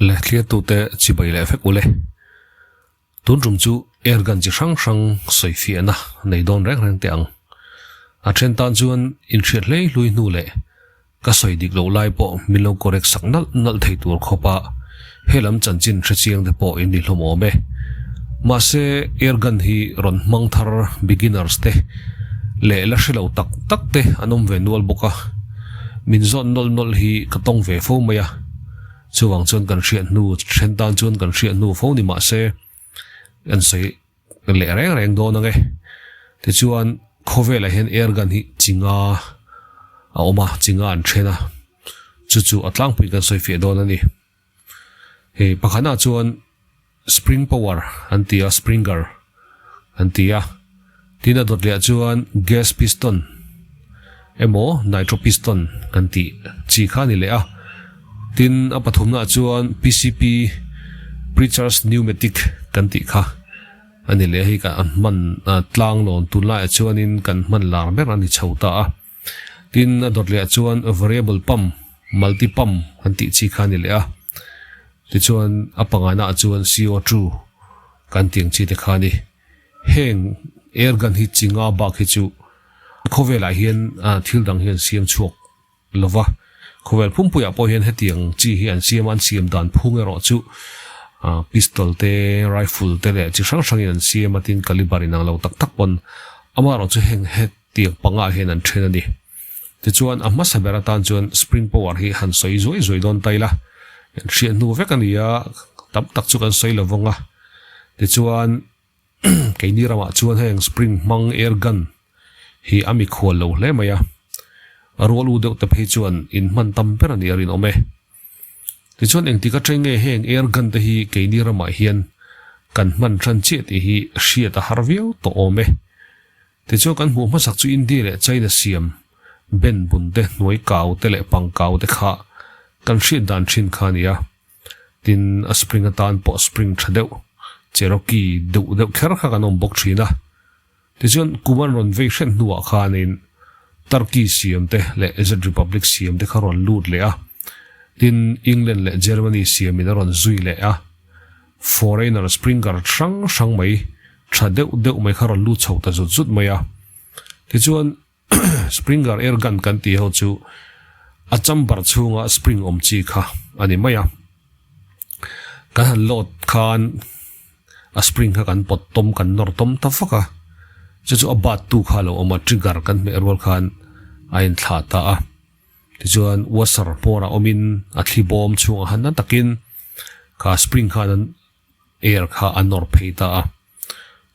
Le thliartute chibai leh vek ule. Tun tum chu airgun chi hrang hrang sawifiahna nei dawn reng reng teh ang. A then tan chuan inhriat hlei hlui hnu leh ka sawi dik loh lai pawh min lo correct sak nalh nalh thei tur khawpa helam chanchin hrechiang te pawh in ni hlawm awm e. Mahse airgun hi rawn hmang thar beginners te leh la hre lo tak tak te an awm ve nual bawk a, min zawt nawlh nawlh hi ka tawng ve fo mai a. Chuvang chuan kan hriat hnu, then tan chuan kan hriat hnu fo ni mah se, kan sawi leh reng reng dawn ang e. Tichuan, khawvelah hian air gun hi chi nga a awm a, chi nga an then a, chu chu a tlangpui kan sawi fiah dawn a ni. Hei pakhatnaah chuan spring power an ti a, springer an ti a, tin a dawt lehah chuan gas piston emaw nitro piston kan tih chi kha a ni leh a, tin a pathumnaah chuan PCP precharged pneumatic kan tih kha a ni leh a, hei kan hman tlang lawn tunlaiah chuanin kan hman lar ber a ni chho ta a, tin a dawt lehah chuan variable pump multi pump kan tih chi kha a ni leh a. Tichuan a pangana ah chuan CO2 kan tih ang chi te kha a ni. Heng air gun hi chi nga bak hi chu khawvelah hian thil dang hi an siam chhuak lo va. Khawvel pumpuiah pawh hian hetiang chi hi an siam a, an siam dan phung erawh chu pistol te, rifle te leh chi hrang hrangin an siam a, tin caliber inang lo tak tak pawn amaherawh chu heng hetiang pangah hian an then a ni. Tichuan a hmasa ber atan chuan spring power hi han sawi zuai zuai dawn ta ila, kan hriat hnu vek a ni a, tam tak chu kan sawi lo vang a. Tichuan keini ramah chuan heng spring hmang air gun hi a mikhual lo hle mai a, a rual u deuh te phei chuan in hman tam ber a nih a rinawm e. Tichuan engtik atang nge heng air gun te hi keini ramah hian kan hman tan chiah tih hi hriat a har viau tawh awm e. Tichuan kan hmuh hmasak chu India leh China siam ben bun te, hnuai kau te leh pang kau te kha kan hriat dan thin kha a ni a. Tin, a spring atan pawh spring tha deuh, Cherokee deuh deuh kher kha kan awm bawk thin a. Tichuan kum an rawn vei hret hnuah khanin Turkey siam te leh Czech Republic siam te kha rawn lut leh a. Tin, England leh Germany siamin a rawn zui leh a. Foreigner springer hrang hrang mai tha deuh deuh mai kha rawn lut chho ta zut zut mai a. Tichuan springer air gun kan tih ho chu a chamber chhunga spring awm chi kha a ni mai a. Kan han load khan a spring kha kan pawt tawm kan nawr tawm ta vak a. Chu chu a bat tu kha a lo awm a trigger kan hmeh rual khan a inthlah ta a. Tichuan washer hmawrah awmin a thli bawm chhungah han na takin kha spring khan an air kha a nawr phei ta a.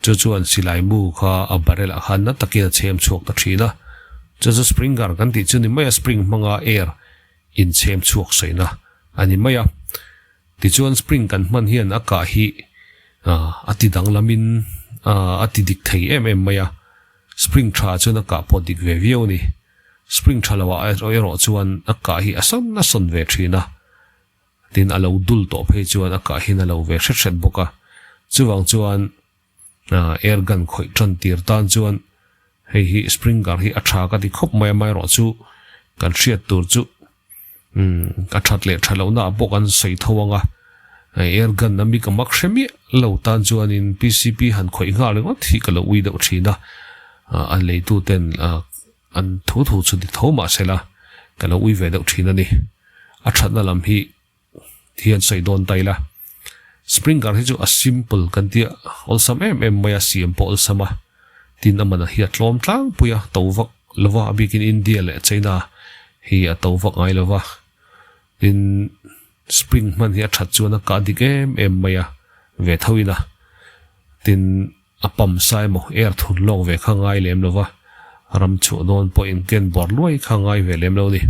Chu chuan silai mu kha a barrel ah khan na takin a chhem chhuak ta thin a. Chu chu springer kan tih chu ni mai a, spring hmanga air in chhem chhuak sawi na a ni mai a. Tichuan spring kan hman hian a kah hi a ti danglamin a ti dik thei em em mai a. Spring tha chuan a kah pawh dik ve viau a ni. Spring tha lo ah erawh chuan a kah hi a sawn a sawn ve thin a, tin a lo dul tawh phei chuan a kah hian a lo ve hret hret bawk a. Chuvang chuan air gun khawih tan tir tan chuan hei hi springer hi a tha ka ti khawp mai a, amaherawh chu kan hriat tur chu a that leh tha lohna ah pawh kan sawi tho ang a, air gun a mi ka mak hre miah lo tan chuanin PCP han khawih nghal ringawt hi ka lo ui deuh thin a, a leitu ten an thu thu chu ni tho mah se la ka lo ui ve deuh thin a ni. A thatna lam hi hian sawi dawn ta ila, sprinkler hi chu a simple kan tia awlsam em em mai a, siam pawh awlsam a, tin a man hi a tlawm tlangpui a, to vak lova a bikin India leh China hi a to vak ngai lova, tin spring hman hi a that chuan a kah dik em em mai a ve tho in a, tin a pump sa emaw air thun lawk ve kha ngai lem lova, ram chhuah dawn pawh in ken bawr luai kha ngai ve lem lo a ni.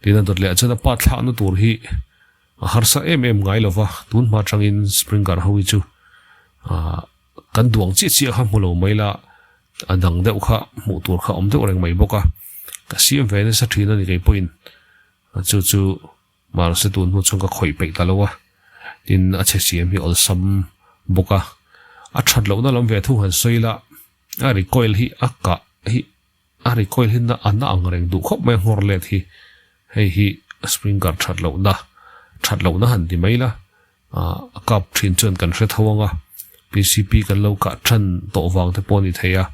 Tin a dawt leh chuan a pa thlakna tur hi a harsa em em ngai lova, tun hma atangin Springer ho hi chu ah kan duang chiah chiah kha hmu lo mai la, a dang deuh kha hmuh tur kha awm deuh reng mai bawk a, ka siam ve nasa thin a ni kei pawhin chu chu mahse tun hnu chuan ka khawih peih ta lo a, tin a chhe siam hi awlsam bawk a, a that lohna lam ve thung han sawi la a recoil hi a kah hi. A recoil hi na a na ang reng duh khawp mai a nghawr let hi hei hi sprinkler that loh na That lohna han ti mai la, a kap thin chuan kan hre tho ang a, PCP kan lo kah than tawh vang te pawh a ni thei a.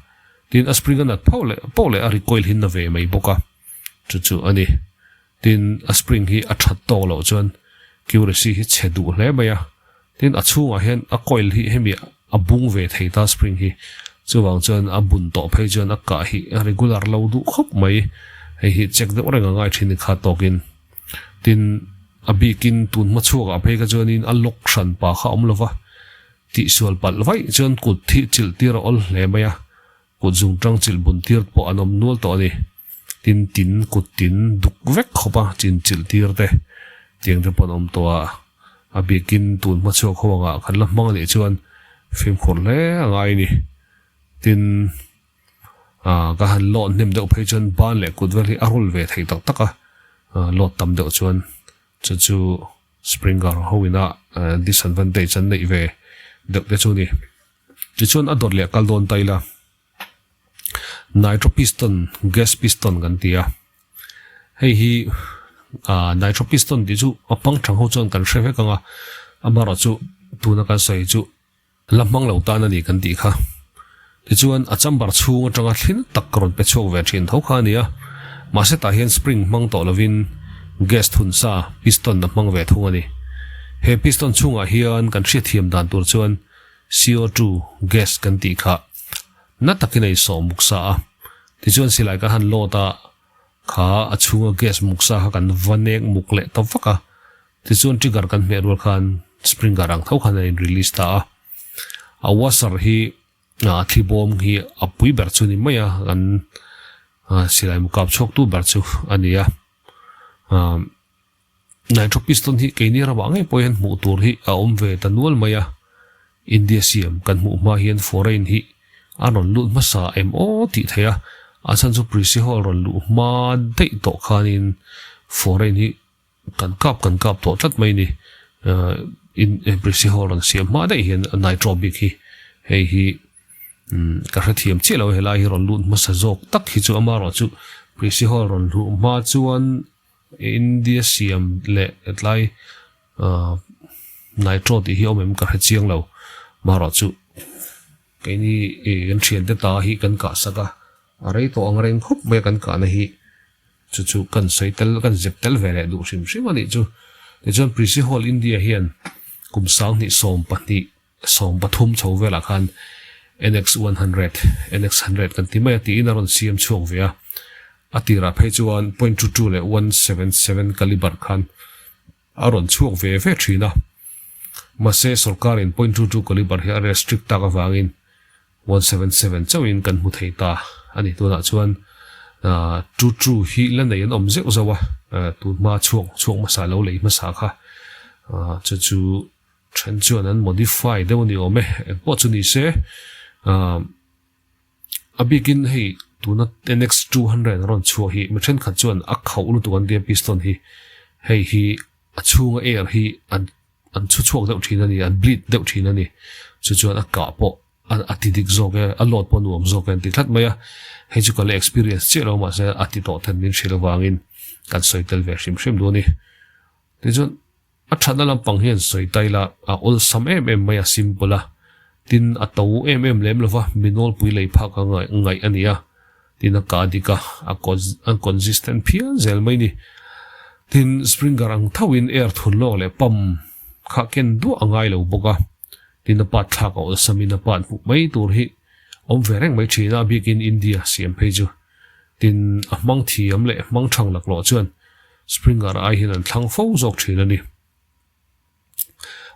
Tin, a spring a nat phauh leh poh leh a recoil hi na ve mai bawk a, chu chu a ni. Tin, a spring hi a that tawk loh chuan accuracy hi chhe duh hle mai a. Tin, a chhungah hian a coil hi hemi a bung ve thei ta spring hi, chuvang chuan a bun tawh phei chuan a kah hi a regular lo duh khawp mai. Hei hi check deuh reng a ngai thin i kha tawkin. Tin, a bikin tun hma chhuakah phei kha chuanin a lock hran pa kha a awm lova, tihsual palh vaih chuan kut hi chilh tir a awl hle mai a, kut zung tang chilh bun tir pawh an awm nual tawh a ni. Tin, tin kut tin duk vek khawp a chin chilh tir te tiang te pawh an awm tawh a, a bikin tun hma chhuak ho angah kan la hmang anih chuan fimkhur hle a ngai a ni. Tin. Aaa ka han load hnem deuh phei chuan ban leh kut vel hi a rul ve thei tak tak a, load tam deuh chuan chu chu springer ho ina disadvantage an neih ve deuh te chu a ni. Tichuan a dawt leh kal dawn ta ila nitro piston gas piston kan ti a, hei hi aaa nitro piston tih chu a pangchang ho chuan kan hre vek ang a, amaherawhchu tuna kan sawi chu. La hmang lo tan a ni kan tih kha. Tichuan, a chamber chhung atanga thlin tak ka rawn pe chhuak ve thin tho kha a ni a. Mahse tah hian spring hmang tawh lovin gas thun sa piston a hmang ve thung a ni. He piston chhungah hian kan hriatthiam dan tur chuan CO2 gas kan tih kha na takin a insawh muk sa a. Tichuan silai kan han load a, kha a chhunga gas muk sa kha kan va nek muk leh ta vak a. Tichuan trigger kan hmeh rual khan springer ang tho khan a in release ta a, a washer hi a thli bawm hi a pui ber chu ni mai a, kan silai mu kap chhuak tu ber chu a ni a, nitro piston hi keini ramah ngei pawh hian hmuh tur hi a awm ve ta nual mai a, India siam kan hmuh hma hian foreign hi a rawn lut hmasa em aw tih theih a, a chhan chu Prisi Hall rawn luh hma daih tawh khanin foreign hi Kan kap kan kap tawh tlat mai ni. In Prissy Hall rawn siam hma daih hian nitro bik hi hei hi ka hrethiam chiah lo helai hi rawn lut hmasa zawk tak hi chu amaherawh chu Prissy Hall rawn hluh hma chuan India siam leh tlai nitro tih hi awm em ka hre chiang lo amaherawh chu keini kan thiante ta hi kan kah sak a a rei tawh ang reng khawp mai a kan kahna hi. Chu chu kan sawi tel, kan zep tel ve leh duh hrim hrim a nih chu. Tichuan Prissy Hall India hian kum sanghnih 12, 13 chho velah khan NX 100, NX 100 kan ti mai a tiin a rawn siam chhuak ve a. A tirah phei chuan point two two leh one seven seven caliber khan a rawn chhuak ve ve thin a. Mahse sorkarin point two two caliber hi a restrict tak avangin 177 chauhin kan hmu thei ta a ni. Tunah chuan True True hi la nei an awm zeuh zauh a, tun hma chhuak chhuak hmasa lo lei hmasa kha chu chu then chuan an modify deuh a ni awm e. Engpawh chu ni se a bikin hei tuna NX 200 a rawn chhuah hi mi thenkhat chuan a khauh lutuk an tia piston hi hei hi a chhunga air hi an An chhu chhuak deuh thin a ni, an bleed deuh thin a ni. Chu chuan a kah pawh a ti dik zawk e, a load pawh nuam zawk e an ti tlat mai a. Hei chu ka la experience chiah lo mahse a ti tawh ten min hrilh avangin kan sawi tel ve hrim hrim duh a ni. Tichuan a thatna lampang hian sawi ta ila a awlsam em em mai a, simple a, tin a to em em lem lova mi nawlpui lei phak a ngaih a ni a. Tin a kah dik a, a consistent phian zel mai ni. Tin Springer ang thoin air thun lawk leh pump kha ken duah a ngai lo bawk a. Tin a part thlak a awlsamin a part hmuh mai tur hi awm ve reng mai thin a, a bikin India siam phei chu. Tin a hmang thiam leh hmang thang laklawh chuan Springer ai hian an thlang fo zawk thin a ni.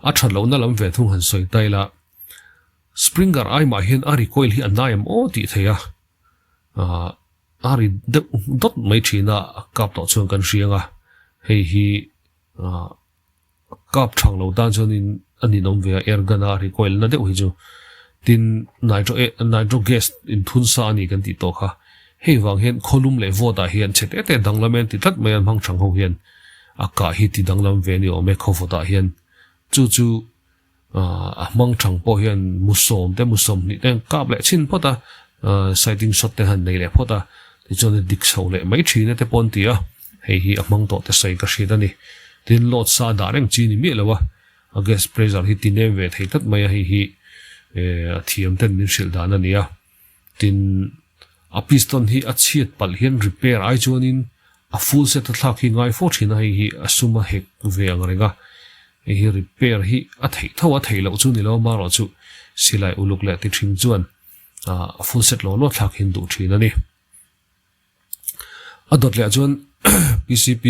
A that lohna lam ve thung han sawi ta ila, Springer ai mah hian a recoil hi a nai em aw tih theih a, a ri deuh dawt mai thin a, a kap tawh chuan kan hriang a, hei hi kap thang lo tan chuanin a ninawm ve a, air gun a recoil na deuh hi chu. Tin, nitro nitro gas inthun sa a ni kan tih tawh kha, hei vang hian khawlum leh vawt ah hian chhe te te danglam en ti tlat mai an hmang thang ho hian a kah hi ti danglam ve a ni awm e khawvawt ah hian chu chu A hmang thang pawh hian musawm te musawm hnih te an kap leh chhin phawt a, sighting shot te han nei leh phawt a, tichuan a dik chho leh mai thin a te pawh an ti a, hei hi a hmang tawh te sawi ka hriat a ni. Tin load sa dah reng chi ni miah lo a, a gas pressure hi ti nem ve thei tlat mai a, hei hi a thiam ten min hrilh dan a ni a. Tin a piston hi a chhiat palh hian repair ai chuanin a full set a thlak hi ngai fo thin a, hei hi a sum a hek ve ang reng a, hei hi repair hi a theih tho a, theih loh chu ni lo amaherawhchu silai uluk leh ti thin chuan a full set law law thlak hi an duh thin a ni. A dawt leh ah chuan PCP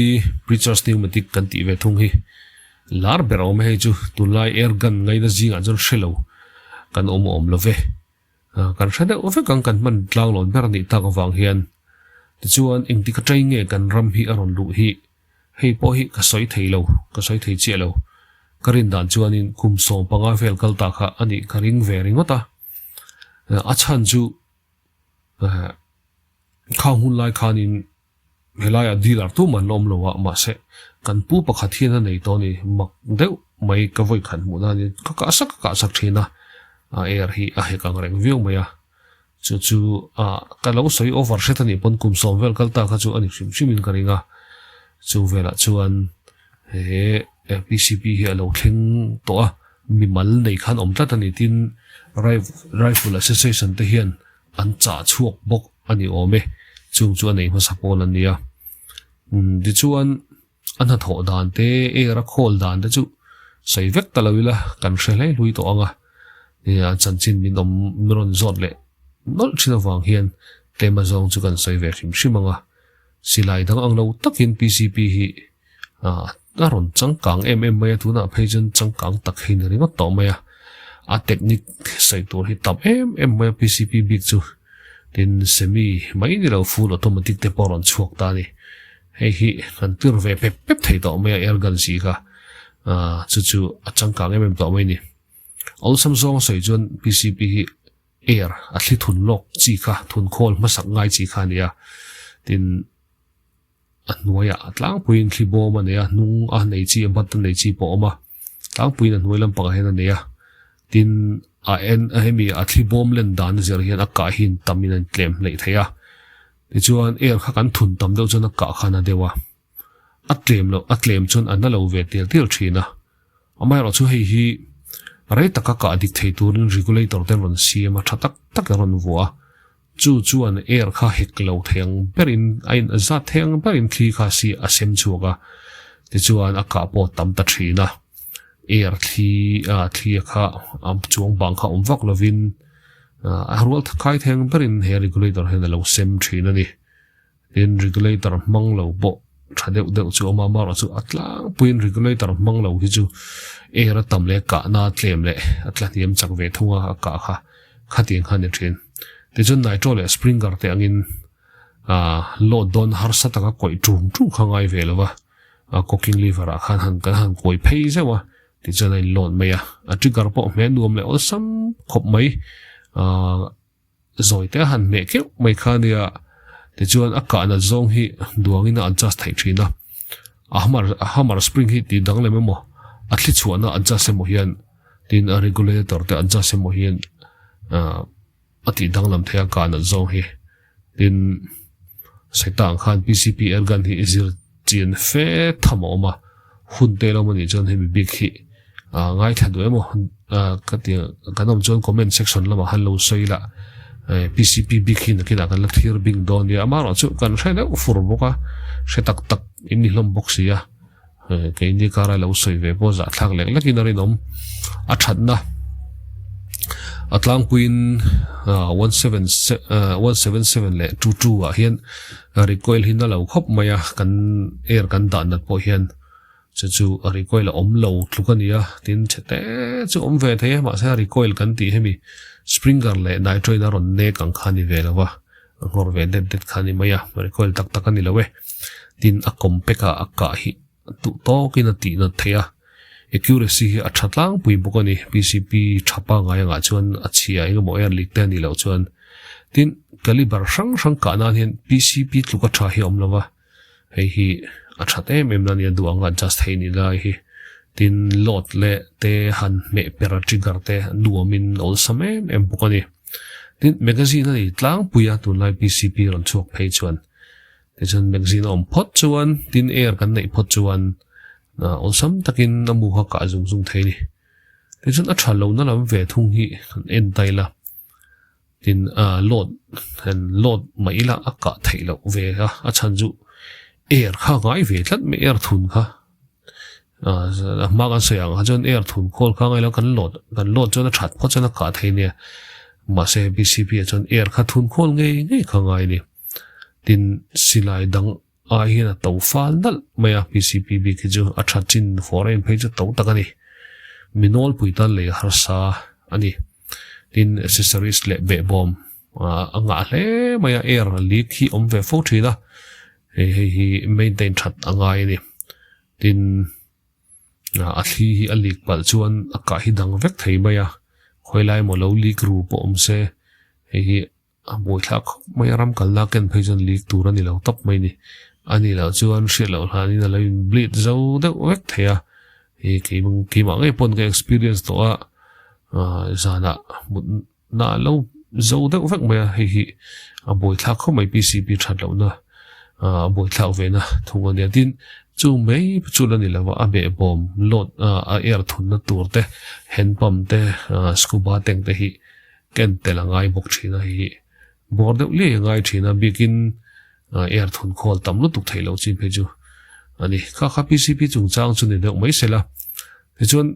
Preachers Pneumatic kan tih ve thung hi lar ber a awm a, hei chu tunlai air gun ngaina zingah chuan hre lo kan awm awm lo ve. Kan hre deuh vek ang kan hman tlanglawn ber a nih tak avang hian tichuan engtik atang nge kan ram hi a rawn luh hi hei pawh hi ka sawi thei lo, ka sawi thei chiah lo. Ka rin dan chuanin kum 15 vel kal ta kha a nih ka ring ve ringawt a, a chhan chu Khang hun lai khanin helaiah dealer tum an la awm lo a, mahse kan pu pakhat hian a nei tawh a ni, mak deuh mai ka vawi khat hmuh nan in ka kah sak ka kah sak thin a, a air hi a hek ang reng viau mai a, chu chu ah ka lo sawi over hret a nih pawn kum 10 vel kal ta kha chu a ni hrim hrim in ka ring a, chu velah chuan he PCP hi a lo thleng tawh a, mimal nei khan awm tlat a ni tin Rifle Association te hian an chah chhuak bawk a ni awm e, chung chu a nei hmasa pawl an ni a. Tichuan a hnathawh dan te, air a khawl dan te chu sawi vek ta lo ila kan hre hlei hlui tawh ang a, a chanchin min awm min rawn zawt leh nawlh thin avang hian tlem azawng chu kan sawi ve hrim hrim ang a, silai dang ang lo takin PCP hi A rawn changkang em em mai a, tunah phei chuan changkang tak hi ni ringawt tawh mai a, a technique sawi tur hi tam em em mai a PCP bik chu, tin semi mai ni lo full automatic te pawh a rawn chhuak ta a ni, hei hi kan tir ve pep pep thei tawh mai a air gun si kha, chu chu a changkang em em tawh mai a ni. Awlsam zawng a sawi chuan PCP hi air a thli thun lawk chi kha thun khawl hmasak ngai chi kha a ni a, tin. A hnuaiah a tlangpuiin thli bawm a nei a, hnung a nei chi a bat a nei chi pawh a awm a, tlangpuiin a hnuai lampangah hian a nei a, tin a en a hemi a thli bawm len dan a zir hian a kah hi tam in a intlem hleih thei a, tichuan air kha kan thun tam deuh chuan a kah khan a deuh a, a tlem loh a tlem chuan a na lo ve tel tel thin a, amaherawh chu hei hi rei taka kah dik thei turin regulator te an rawn siam a, tha tak tak an rawn vuah a. Chu chuan air kha hek lo thei ang berin a in zat thei ang berin thli kha si a sem chhuak a, tichuan a kah pawh tam ta thin a, air thli a thli a kha a chuang bang kha awm vak lovin a rual khai thei ang berin he regulator hian a lo sem thin a ni. Tin regulator hmang lo pawh tha deuh deuh chu a awm a, amaherawhchu chu a tlangpuiin regulator hmang lo hi chu air a tam leh kahna a tlem leh a tla hniam chak ve thung a, a kah kha khatiang kha a ni thin. Tichuan nitro leh springer te angin ah load dawn harsa taka kawih tung tung kha ngai ve lo va, a cocking lever ah khan han kan han kawi phei zeuh a, tichuan a in load mai a, a trigger pawh hmeh nuam leh awlsam khawp mai ah. Zawi te a han hmeh keuh mai kha ania, tichuan a kah nat zawng hi duangin a adjust theih thin a, a hammer a hammer spring hi tih danglam emaw a thli chhuahna adjust emaw hian tin a regulator te adjust emaw hian ah a tih danglam theih a kah nat zawng hi tin Saita ang khan PCP air gun hi zir chian fe tham a awm a, hun te lo maw nih chuan hemi bik hi ah ngaithla duh emaw ah ka ti kan awm chuan comment section lamah han lo sawi ila eh PCP bik hi nakinah kan la thlir bik dawn nia amaherawh chu kan hre deuh fur bawk a hre tak tak in ni hlawm bawk si a eh keini kara lo sawi ve pawh zahthlak lek lekin a rinawm a thatna a tlangpuiin ah 177 leh 22 ah hian recoil hi na lo khawp mai a kan air kan dah nat pawh hian. Chu chu a recoil a awm lo tluk a ni a, tin chhe te chu awm ve thei a, mahse a recoil kan tih hemi springer leh nitrogen a rawn nek ang kha a ni ve lo va, a nghawr ve det det kha a ni mai a, recoil tak tak a ni lo e. Tin a compact a a kah hi duh tawkin a tih nat theih a, accuracy hi a tha tlangpui bawk a ni, PCP tha pangngai angah chuan a chhia engemaw air leak te a nih loh chuan. Tin caliber hrang hrang kah nan hian PCP tluka tha hi a awm lo va. Hei hi a that em em na nia duh ang adjust theih ni lai hi tin load leh te han hmeh per a trigger te nuamin awlsam em em bawk a ni. Tin magazine a nei tlangpui a tunlai PCP rawn chhuak phei chuan tichuan magazine a awm phawt chuan tin air kan neih phawt chuan. Awlsam takin a mu kha kah zung zung thei a ni. Tichuan a tha lohna lam ve thung hi kan en ta ila. Tin load han load mai ila a kah theih loh ve a, a chhan chu air kha ngai ve tlat mai air thun kha. A hma kan sawi ang kha chuan air thun khawl kha ngai lo kan load kan load chuan a that phawt chuan a kah thei nia. Mahse B_C_P ah chuan air kha thun khawl ngei ngei kha ngai a ni. Tin silai dang ai hian a to fal nalh mai a P_C_P bik hi chu a tha chin foreign phei chu to tak a ni. Mi nawlpui tan lei harsa a ni. Tin accessories leh behbawm a ngah hle mai a air leak hi awm ve fo thin a. Hei hei hi maintain that a ngai a ni. Tin a thli hi a leak palh chuan a kah hi dang vek thei mai a, khawi lai emaw lo leak ru pawh awm se hei hi a buaithlak khawp mai a, ram kalna ken phei chuan leak tur a ni lo tawp mai a ni. A nih loh chuan hriat loh hlanin a lo in bleed zo deuh vek thei a, hei keimah ngei pawn ka experience tawh a zanah mut Na a lo zo deuh vek mai a, hei hi a buaithlak khawp mai PCB that lohna a buaithlak ve na thung a nia. Tin, chu mai chu la ni lo a, a behbawm load a air thunna tur te, hand pump te, scuba tank te hi ken tel a ngai bawk thin a, hei hi bawr deuh liai a ngai thin a, bikin air thun khawl tam lutuk theih loh chin phei chu a ni. Kha kha PCB chungchang chu ni deuh mai se la, tichuan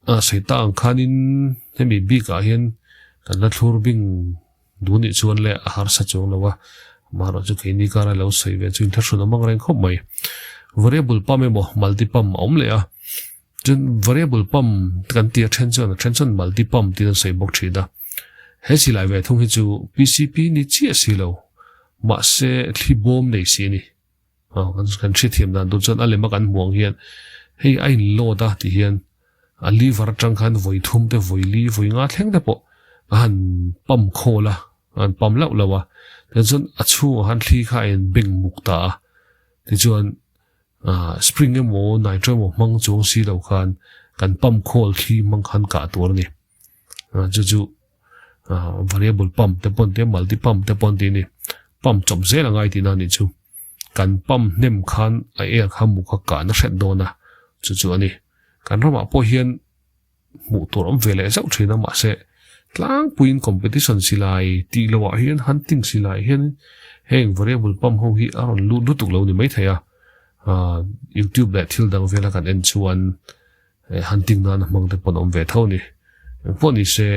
A sawi ta ang khanin hemi bikah hian kan la thlur bing duh nih chuan leh a harsa chuang lo a, amaherawh chu keini kara lo sawi ve chu inthlahrun a mang reng khawp mai. Variable pump emaw multi pump a awm leh a, chuan variable pump kan tih a then chuan a then chuan multi pump tiin an sawi bawk thin a. He silai ve thung hi chu PCP ni chiah si lo, mahse thli bawm nei si a ni. Aw kan kan hriatthiam dan tur chuan a lem a kan hmuh ang hian hei a in load a ti hian a lever atang khan vawi thum te vawi li vawi nga thleng te pawh a han pump khawl a a han pump lauh lauh a tichuan a chhungah khan thli kha a in beng muk ta a tichuan ah spring emaw nitro emaw hmang chuang si lo khan kan pump khawl thli hmang khan kah tur a ni chu chu. Variable pump te pawn te multi pump te pawn tih a ni. Pump chawp zel a ngai tihna a nih chu. Kan pump hnem khan a air kha mu kha kahna hret dawn a, chu chu a ni. Kan ramah pawh hian hmuh tur awm ve leh zauh thin a mahse tlangpuiin competition silai tih loh ah hian hunting silai hian heng variable pump ho hi a rawn lut lutuk lo ni maithei a. Youtube leh thil dang vela kan en chuan Hunting nana hmang te pawn awm ve tho a ni. Engpawh ni se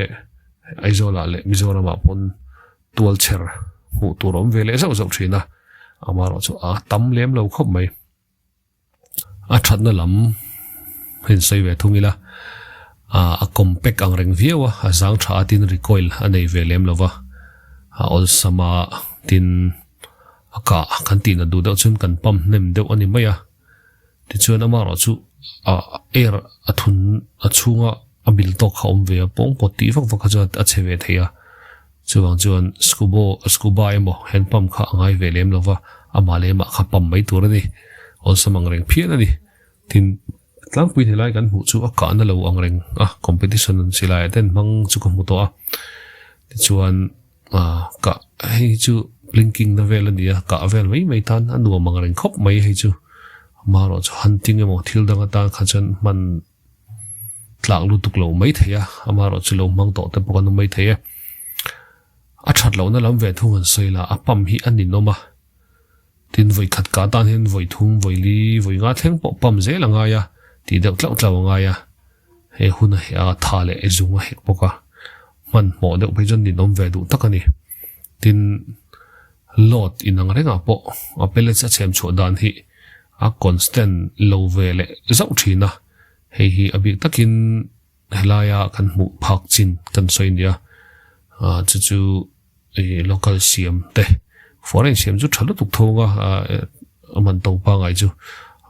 Aizawlah leh Mizoramah pawn tual chher hmuh tur a awm ve leh zauh zauh thin a, amaherawh chu a tam lem lo khawp mai. A thatna lam a insawi ve thung ila, a compact ang reng viau a, a zang tha a tin recoil a nei ve lem lo va, a awlsam a tin a kah kan tihna duh deuh chuan kan pump hnem deuh a ni mai a. Tichuan amaherawh chu air a thun a chhunga a bil tawk kha a awm ve a, pawng pawt tih vak vak kha chuan a che ve thei a. Chuvang chuan scuba scuba emaw hand pump kha a ngai ve lem lo va, amah leh amah kha pump mai tur a ni. Awlsam ang reng phian a ni. Tin, tlangpui hne lai kan hmuh chu a kahna lo ang reng a, competition an silai ah ten hmang chu ka hmu tawh a. Tichuan Kah hei chu blinking na vel a ni a, kah vel mai mai tan a nuam ang reng khawp mai hei chu. Amaherawh chu hunting emaw thil dang atan kha chuan hman tlak lutuk lo mai thei a, amaherawh chu lo hmang tawh te pawh kan awm mai thei e. A that lohna lam ve thung han sawi la, a pump hi a ninawm a, tin vawi khat kah atan hian vawi thum, vawi li, vawi nga thleng pawh pump zel a ngai a, tih deuh tlauh tlauh a ngai a. He hun a heh a, tha leh zung a hek bawk a, hmanhmawh deuh phei chuan ninawm ve duh tak a ni. Tin, load inang rengah pawh a pellets a chhem chhuah dan hi a constant lo ve leh zauh thin a, hei hi a bik takin helaia kan hmuh phak chin kan sawi nia, chu chu local siam te, foreign siam chu tha lutuk tho ang a, a man to pangai chu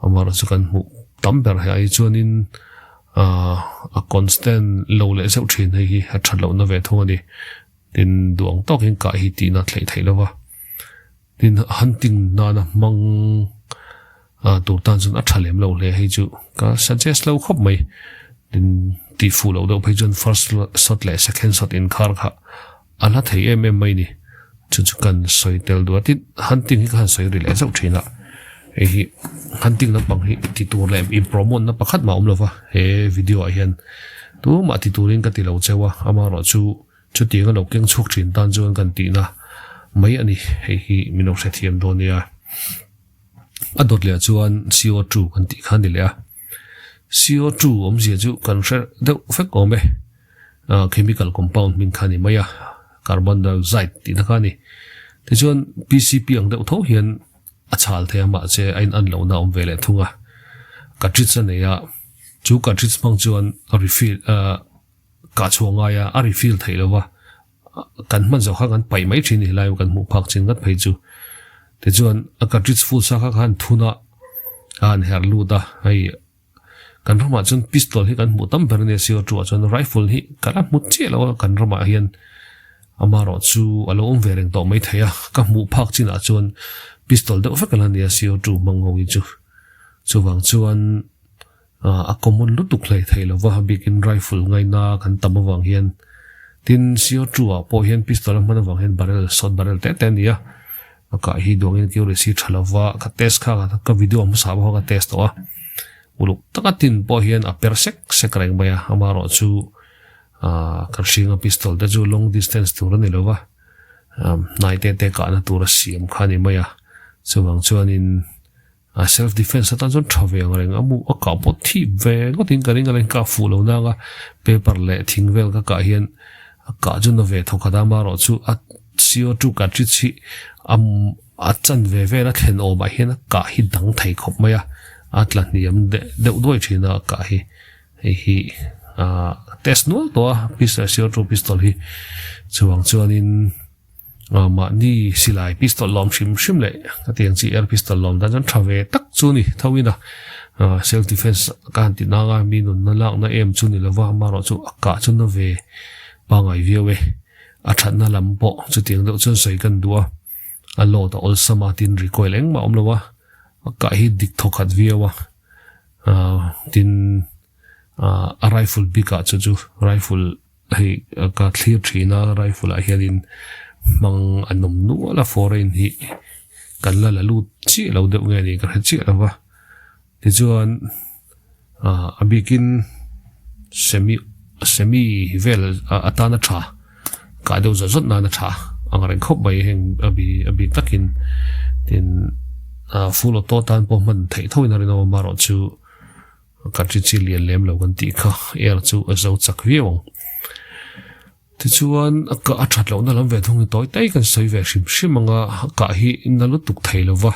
amaherawh chu kan hmuh tam ber hei ai chuanin a constant lo leh zeuh thin hei hi a that lohna ve thung a ni. Tin duh ang tawkin kah hi tihna thlei theih lova, tin hunting nana hmang tur tan chuan a tha lem lo hle hei chu ka suggest lo khawp mai. Tin tih fuh loh deuh phei chuan first shot leh second shot inkhar kha a hla thei em em mai ni. Chu chu kan sawi tel duh a, tin hunting hi ka han sawi ri leh zauh thin a. Hei hi hunting lampang hi ti tur leh in promote na pakhat mah a awm lo va he video ah hian tumah ti turin ka ti lo cheu a amaherawh chu chutiang a lo keng chhuak thin tan chuan kan tihna mai a ni hei hi min lo hrethiam dawn nia. A dawt leh ah chuan CO2 kan tih kha a ni leh a CO2 awmzia chu kan hre deuh vek awm e chemical compound hming kha a ni mai a carbon dioxide tihna kha a ni tichuan P_C_P ang deuh tho hian. A chhal thei a mahse a in an lohna a awm ve leh thung a, cartridge a nei a, chu cartridge hmang chuan a refill ahh kah chhuah ngai a, a refill theih lo va, kan hman zawh kha kan paih mai thin helai kan hmuh phak chin ngat phei chu. Tichuan a cartridge full sa kha khan thun a, a han herh lut a, hei kan ramah chuan pistol hi kan hmuh tam ber a nia sio tuah chuan rifle hi ka la hmu chiah lo a kan ramah hian amaherawh chu a lo awm ve reng tawh mai thei a ka hmuh phak chinah chuan pistol deuh vek a la nia sio tu hmang ho hi chu chuvang chuan a common lutuk hlei thei lo va bikin rifle ngaina kan tam avang hian tin sio tu ah pawh hian pistol a hman avang hian barrel short barrel te te a ni a A kah hi duangin accuracy tha lova ka test kha ka video hmasa pawh kha ka test tawh a uluk taka tin pawh hian a per sek sek reng mai a amaherawh chu ah kan hringa pistol te chu long distance tur a ni lova hnai te te kahna tur a siam kha a ni mai a chuvang chuanin a self defense atan chuan tha ve ang reng a mu a kah pawh thip ve ngawtin ka ring a leng kah fuh lo nang a paper leh thing vel ka kah hian a kah chu na ve thawkhat a amaherawh chu a CO2 cartridge hi a a chan ve vel a thlen awmah hian a kah hi dang thei khawp mai a a tla hniam deuh duai thin a a kah hi hei hi ah test nual tawh a pistol CO2 pistol hi chuvang chuanin. Mahni silai pistol lawm hrim hrim leh ka tiang chi air pistol lawm dan chuan tha ve tak chu a ni tho in a self defense ka han ti nang a mi nunna lakna em chu ni lova amaherawh chu a kah chu na ve pangai viau e a thatna lam pawh chutiang deuh chuan sawi kan duh a a load a awlsam a tin recoil engmah a awm lo a a kah hi dik thaw khat viau a tin a rifle bik ah chu chu rifle. Hei ka thlir thin a rifle ah hianin hmang an awm nual a foreign hi kan la la lut chiah lo deuh nge ni ka hre chiah lo va tichuan ah a bikin semi semi vel atana tha kah deuh zawt zawt nana tha ang reng khawp mai heng a bi a bik takin tin ah full auto tan pawh hman theih tho in a rinawm amaherawh chu. Ka ri chi lian lem lo kan tih kha air chu a zo chak viau ang. Tichuan a kah a that lohna lam ve thung hi tawi tai kan sawi ve hrim hrim ang a, a kah hi na lutuk thei lo va,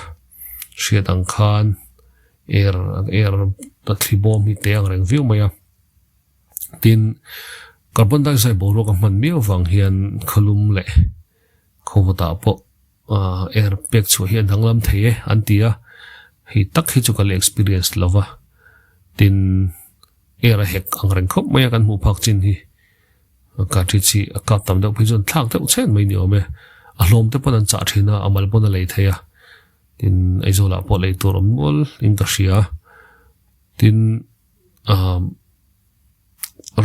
hriat ang khan air air a thli bawm hi te ang reng viau mai a. Tin, carbon dioxide boruak a hman miau vang hian khalum leh khawvawtah pawh Air pek chhuah hi a danglam thei e an ti a, hei tak hi chu ka la experience lo va, tin air a hek ang reng khawp mai a kan hmuh phak chin hi cartridge hi a kap tam deuh phei chuan thlak deuh chhen mai ni awm e, a hlawm te pawn an chah thin a, a mal pawn a lei thei a, tin Aizawl ah pawh lei tur awm nual in ka hria, tin ah.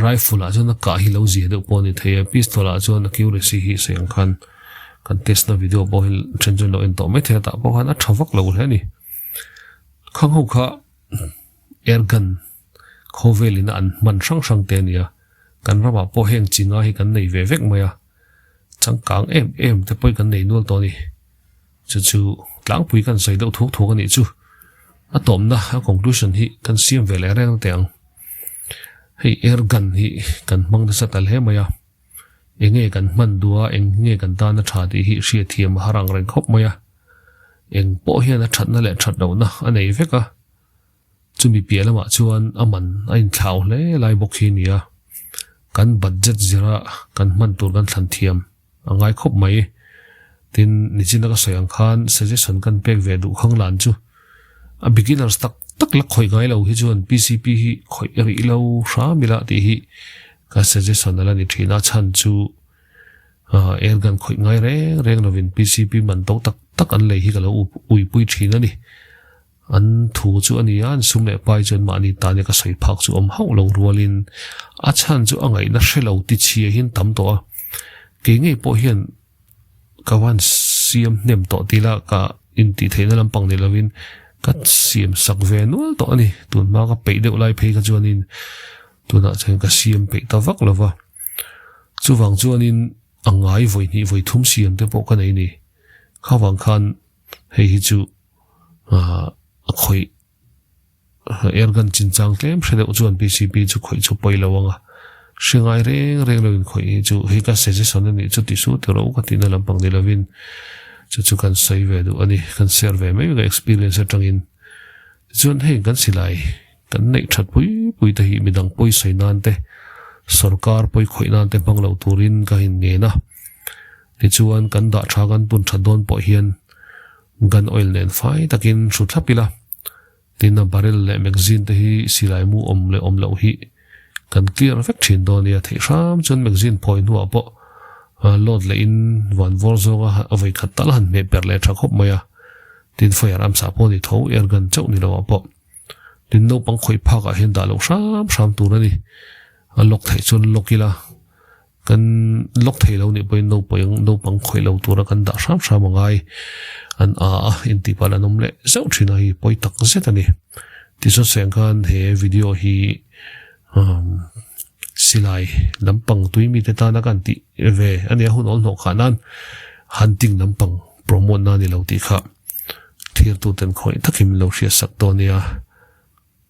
Rifle ah chuan a kah hi lo zia deuh pawh a ni thei a, pistol ah chuan accuracy hi sawi ang khan kan test na video pawh hi then chuan lo en tawh mai thei a tah pawh khan a tha vak lo hle a ni. Khang ho kha air gun khawvel in a an hman hrang hrang te a ni a, kan ramah pawh heng chi nga hi kan nei ve vek mai a, changkang em em te pawh hi kan nei nual tawh a ni. Chu chu tlangpui kan sawi deuh thuk thuk a nih chu. A tawmna a conclusion hi kan siam ve leh reng teh ang. Hei air gun hi kan hmang nasa ta hle mai a. Enge kan hman duh a, eng nge kan tan a tha tih hi hriatthiam a har ang reng khawp mai a. Eng pawh hian a thatna leh that lohna a nei vek a. Chumi piah lamah chuan a man a inthlau hle lai bawk hi a ni a. Kan budget zira kan hman tur kan thlan thiam. A ngai khawp mai. Tin, nichina ka sawi ang khan suggestion kan pek ve duh khang lan chu a beginners tak tak la khawih ngai lo hi chuan PCP hi khawih rih lo hram ila tih hi ka suggestion a la ni thin a chhan chu airgun khawih ngai reng reng lovin PCP man to tak tak an lei hi ka lo uipui thin a ni. An thu chu a ni a, an sum leh pai chuan mahni tana ka sawi phak chu awm hauh lo rualin a chhan chu a ngaihna hre lo ti chhia hian tam tawh a, kei ngei pawh hian ka van siam hnem tawh tila ka intih theihna lampang ni lovin Ka siam sak ve nual tawh a ni. Tun hma ka peih deuh lai phei kha chuanin tunah chuan ka siam peih ta vak lo va. Chuvang chuanin a ngai vawi hnih vawi thum siam te pawh ka nei ni. Kha vang khan hei hi chu a khawih airgun chinchang tlem hre deuh chuan PCP chu khawih chu pawi lo ang a. Hre ngai reng reng lo in khawih hi chu hei ka suggestion a nih chu ti su ti ro ka tihna lampang ni lovin chu chu kan sawi ve duh a ni. Kan share ve mai ka experience atangin. Tichuan hei kan silai kan neih that pui pui te hi midang pawi sawi nan te sorkar pawi khawih nan te hmang lo turin ka in ngen a. Tichuan kan dah tha kan tun that dawn pawh hian gun oil nen fai takin hru thlap ila. Tin a barrel leh magazine te hi silai mu awm leh awm loh hi kan clear vek thin dawn nia theih hram chuan magazine phawi hnuah pawh load leh in van vawr zawnga a vawi khat tal han hmeh per leh tha khawp mai a. Tin fire arms ah pawh ni tho air gun chauh ni lo ah pawh tin naupang khawih phak ah hian dah loh hram hram tur a ni. A lock theih chuan lock ila. Kan lawk thei lo nih pawhin naupang naupang khawih lo tura kan dah hram hram a ngai. An a a intih pah an awm leh zauh thin a hi pawi tak zet a ni. Tichuan sawi ang khan he video hi umm silai lampang tui mite tana kan tih ve a nia hun awl hnawh khah nan hunting lampang promote na a ni lo tih kha thirtuten khawih takin min lo hriatsak dawn nia.